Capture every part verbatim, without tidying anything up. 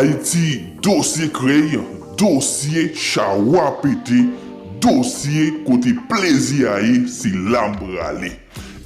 Ayiti, dosye krèy, dosye chawa pete, dosye kote plezi a ye, se la m prale.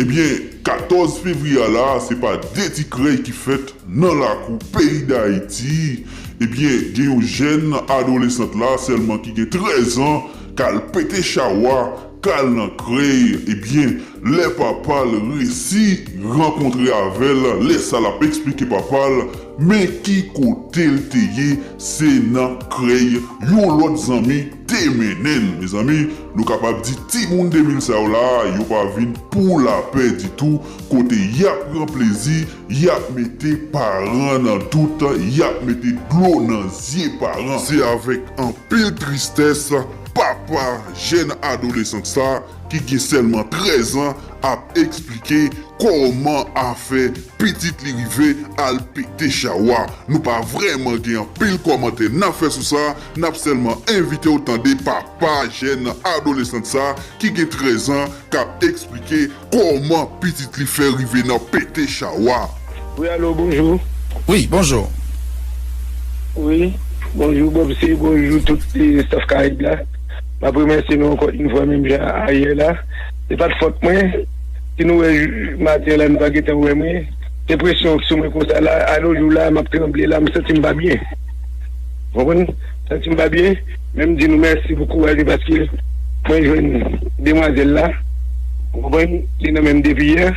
Ebyen, katòz fevriye a la, se pa de ti krèy ki fèt nan lakou peyi Dayiti. Ebyen, gen yon jèn adolesant la sèlman ki gen trèz an, k al pete chawa, k al nan krèy. Ebyen, lè papa l resi rankontre avè l, lè sa l ap eksplike papa l men ki kote l te ye, se nan krèy yon lòt zanmi te mennen l. Mezanmi, nou kapab di timoun de mil sa yo la, yo pa vin pou lapè ditou, kote y ap pran plezi, y ap mete paran nan dout, y ap mete dlo nan zye paran. Se avèk anpil tristès, papa jèn adolesan sa, ki gen sèlman trèz an, ap eksplike kòman afè pitit li rive al pete chawa. Nou pa vrèman gen anpil kòmantè n ap fè sou sa, n ap sèlman envite w tande papa jèn adolesan sa ki gen trèz an k ap eksplike kòman pitit li fè rive nan pete chawa. Wi, alo, bonjou. Wi, bonjou. Wi, bonjou, Bobsy, bonjou, tout, eh, staff Karayib la. M ap remèsye nou ankò yon fwa, menm jan ayè la. Se pa t fòt mwen. Si nou wè jou, maten la, nou pa gentan wè mwen. Se presyon k sou mwen konsa la. Alo, jou la, m ap tranble la, m santi m pa byen. Konprann? Santi m pa byen, men m di nou mèsi pou kouraj li, paske mwen jwenn demwazèl la, ou konprann, li nan men m depi yè,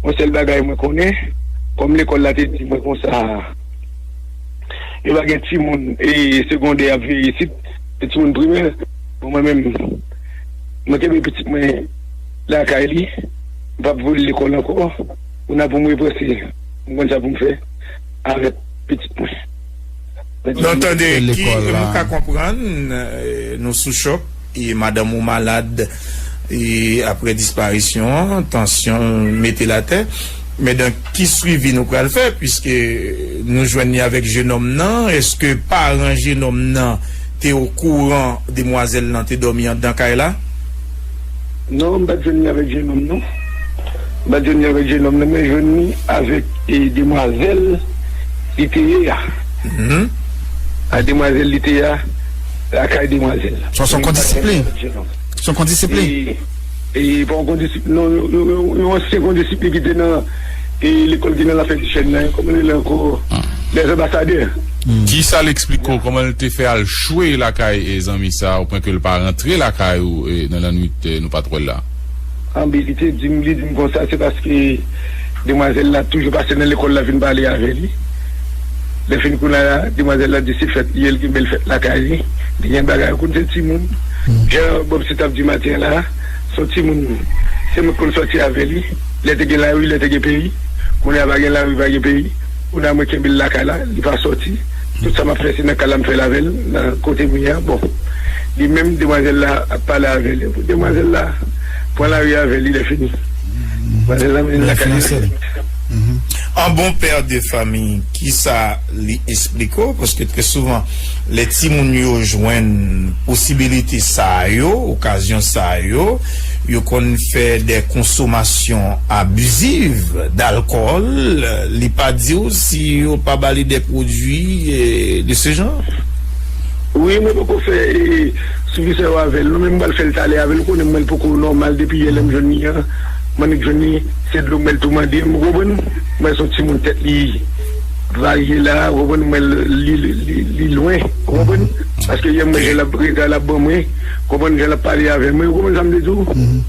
yon sèl bagay mwen konnen, kòm lekòl la te di mwen konsa, yo pa gen timoun, e, segondè ap veye isit, se timoun primè, bon, mwen menm, mwen kenbe pitit mwen lakay li, m p ap voye l lekòl ankò, kounye a pou m repanse, m konn sa pou m fè avèk pitit mwen. Nou tande ki lekòl la. Nou ka konprann, eh, nou sou chòk, e madanm ou malad, e apre disparisyon an, tansyon l mete l atè. Men donk, ki swivi nou pral fè, piske nou jwenn li avèk jenòm nan? Èske paran jenòm nan te okouran demwazèl lan te dòmi anndan kay la? Non, m pa t jwenn li avèk jenòm, non. M pa t jwenn li avèk jenòm, non, men jwenn li avèk, e, demwazèl li te ye a. Mhm. A demwazèl li te ye a, lakay demwazèl. Se yon kondisip li? Se yon kondisip li? E, e, pa yon kondisip, non, yon, yon, yon, yon ansyen kondisip li ki te nan, e, lekòl ki nan Lafèdichèn nan, kòman li rele ankò? Ah. Lèzanbasadè. Ki sa l eksplike w, kòman l te fè al chwe lakay, e, zanmi sa, opwen ke l pa rantre lakay ou, e, nan lannwit, e, nou pa t wè l la? Anben, li te di m, li di m konsa, se paske demwazèl la toujou pase nan lekòl la vin pale avè li. Lè fini kounye a, demwazèl la di se fèt li ye, l kenbe l fèt lakay li. Li gen bagay, ou konn se timoun. Jan Bobsy t ap di maten an la, se yon timoun, se mwen k konn sòti avè li. Lè te gen lari, lè te gen peyi. Kounye a pa gen lari, pa gen peyi. Kounye a mwen kenbe l lakay la, li pa sòti. Tout sa m ap fè, se nan kay la m fè l avè l, nan kote m ye a. Bon, li menm, demwazèl la ap pale avè l. Demwazèl la pran lari avè li, lè fini. Demwazèl la mennen l lakay li. An bon pè de fanmi, kisa li eksplike w? Paske trè souvan, lè timoun yo jwenn posibilite sa yo, okazyon sa yo, yo konn fè de konsomasyon abiziv dalkòl. Li pa di w si yo pa ba li de pwodui, eh, de se jan? Wi, mwen poko fè, eh, swivi sa yo avè l, non, men m pral fè l talè avè l. Ou konnen mwen poko nòmal depi yè lè m jwenn li an. M annik jwenn li, se dlo m wè l tou mande m, ou konprann? Mwen se yon timoun tèt li varye la, ou konprann? Mwen li, li, li, li lwen, ou konprann? Paske yè mwen jan l ap rete a, l ap ban mwen, ou konprann? Jan l ap pale avè mwen, ou konprann sa m vle di w?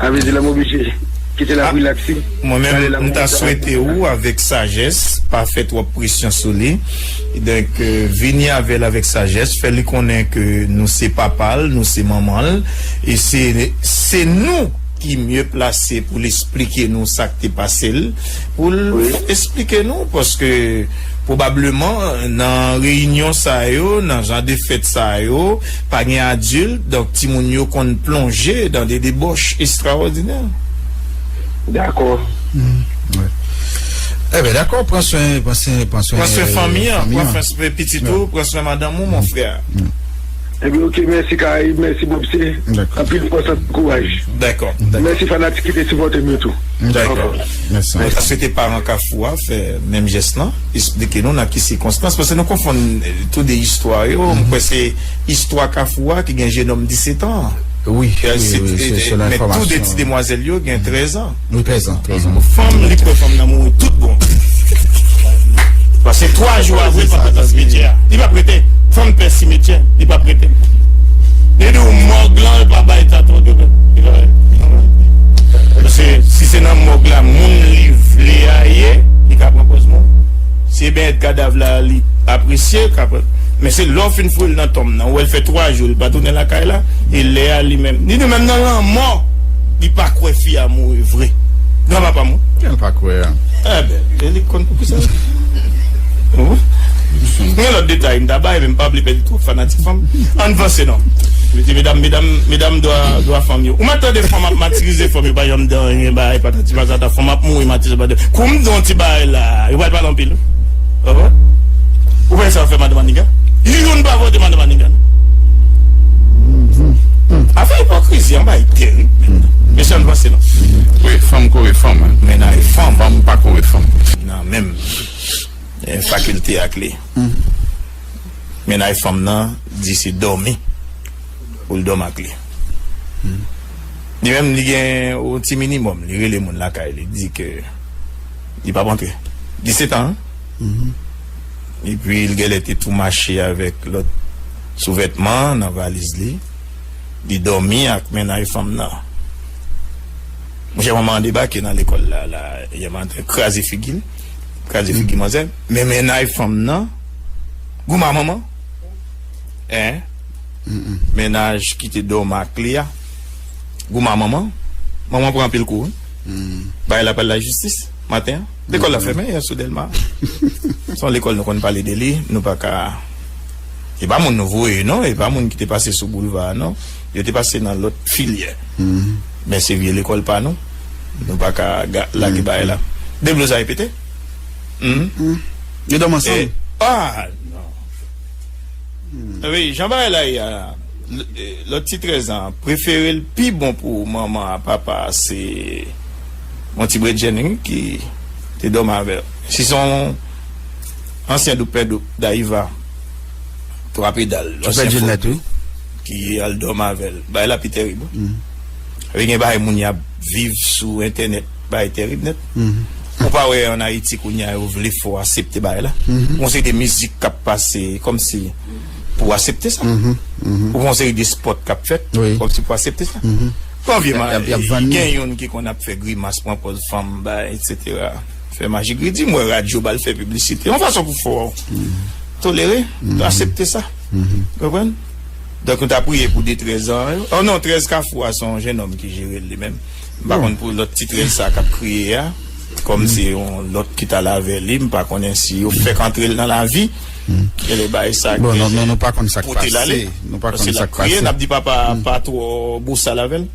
A vle di la m oblije kite l ap rilakse. Mwen menm, m ta swete ou avèk sajès, pa fè twòp presyon sou li. Donk, euh, vini avè l avèk sajès, fè li konnen ke nou se papa l, nou se manman l, e se, se nou ki mye plase pou l esplike nou sa k te pase l, pou l esplike nou, paske pwobableman nan reyinyon sa yo, nan jan de fèt sa yo, pa gen adilt, donk timoun yo konn plonje dans des débauches extraordinaires. Dakò. Enben, dakò, pran swen, pran swen, pran swen, pran swen fanmi an, pran swen pitit ou, pran swen madanm ou, mon frè. Ebyen, oke, mèsi Karayib, mèsi Bob C. Anpil fòs, anpil kouraj. Dakò. Mèsi fanatik ki te sipòte m yo tou. Dakò. Mwen ta swete paran Kafou a fè menm jès lan, esplike nou nan ki sikonstans, paske nou konfonn tou de istwa yo. Mwen kwè se istwa Kafou a ki gen jenòm disetan an. Wi, wi, wi, se, se, se nan enfòmasyon. Men tou de ti demwazèl yo gen trèz an. Wi, trèz an, trèz an. Fanm, li kwè fanm nan mouri tout bon. Pase twa jou apre, l p ap rete nan simityè a. Li p ap rete. Fanm pè simityè, li p ap rete. Li di w mòg lan, l pa bay taton de. Pase si se nan mòg la, moun li vle a ye, li ka pran pòz moun. Si e bèt kadav la, li apresye, ka pran. Men se lè w fin foure l nan tonm nan, ou wè l fè twa jou, li pa tounen lakay la, e lè a li menm. Li di menm nan lanmò, li pa kwè fi a mouri vre. Granpapa m wi. Jan l pa kwè a. Enben, e li k konn poukisa. Gen lòt detay m ta bay, men m pa vle pèdi twòp fanatik fanm. Ann vanse non. Mete medam, medam, medam dwa, dwa fanm yo. Ou mèt tande fanm ap matirize fanm yo, pa janm di anyen, bay, patati patata, fanm ap mouri matirize, patati. Kou m di yon ti bagay la, yo pral pale anpil wi. Ou konprann? Ou wè sa yo fè madan Maniga? Youn pa vote madan Maniga non. Afè ipokrizi an bay terib menm. Mesye ann vanse non. Wi, fanm kore fanm. Mennaj fanm. Fanm pa kore fanm. Nan menm fakilte ak li. Mennaj fanm nan di se dòmi pou l dòmi ak li. Li menm li gen yon ti minimòm, li rele moun lakay li, di ke li p ap antre. Disetan an. Epi l genlè te tou mache avèk lòt souvètman nan valiz li. Li dòmi ak mennaj fanm nan. Monchè, manman an debake nan lekòl la, la, yè maten, kraze figi l. Kraze figi manzè. Men mennaj fanm nan, goumen manman. Hein? Mennaj ki te dòmi ak li a, goumen manman. Manman pran anpil kou wi. Bagay la pral lajistis maten an. Lekòl la fèmen yè sou Dèlma. Se yon lekòl nou konn pale de li, nou pa ka. E pa moun nou voye non, e pa moun ki te pase sou boulva a non. Yo te pase nan lòt filyè. Men se vye lekòl pa nou. Nou pa ka lage bagay la. Deblozay pete. Yo dòmi ansanm. Ah non. Wi, jan bagay la ye a, lòt ti trèz an, prefere l pi bon pou manman a, papa a se yon ti bredjenn wi ki te dòmi avè l. Si se yon ansyen doupendoup, dayiva, twa pedal, ansyen fo ki al dòmi avè l, bagay la pi terib wi. Gen bagay moun y ap viv sou entènèt, bagay terib nèt. Ou pa wè ann Ayiti kounye a yo vle fè w aksepte bagay la. Gon seri de mizik k ap pase kòmsi pou w aksepte sa. Ou gon seri de spòt k ap fèt kòmsi pou w aksepte sa. Pran vye maji, gen youn ki konn ap fè grimas, pran pòz fanm, bay, etsetera. Fè maji gridi, m wè radyo ba l fè piblisite. Yon fason pou fè w tolere, aksepte sa. Konprann? Donk nou ta priye pou de trèz an yo. Oh non, trèz Kafou a se yon jennonm ki jere l li menm. M pa konn pou lòt ti trèz sa k ap kriye a. Kòm se yon lòt ki t al avè li, m pa konnen si yo fèk antre l nan lavi. Gen de bagay sa ki pote l ale. Paske l ap kriye, n ap di papa pa twò bosal avè l.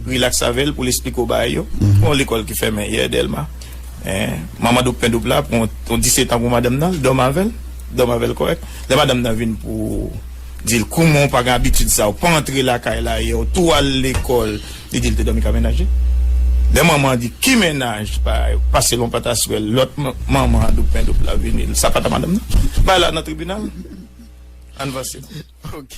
Rilaks avè l pou l esplike w bagay yo. Gon lekòl ki fèmen yè Dèlma. Manman Doupendoup la, pou yon disetan pou madanm nan, l dòmi avè l, dòmi avè l kòrèk. Lè madanm nan vin pou di l kouman w pa gen abitid sa, w pa antre lakay la yè, w tou al lekòl, li di l te dòmi ka mennaj li. Lè manman an di ki mennaj, pa, pa selon pataswèl, lòt manman Doupendoup la vini, sa pa ta madanm nan. Bay la nan tribinal. Ann vanse. Ok.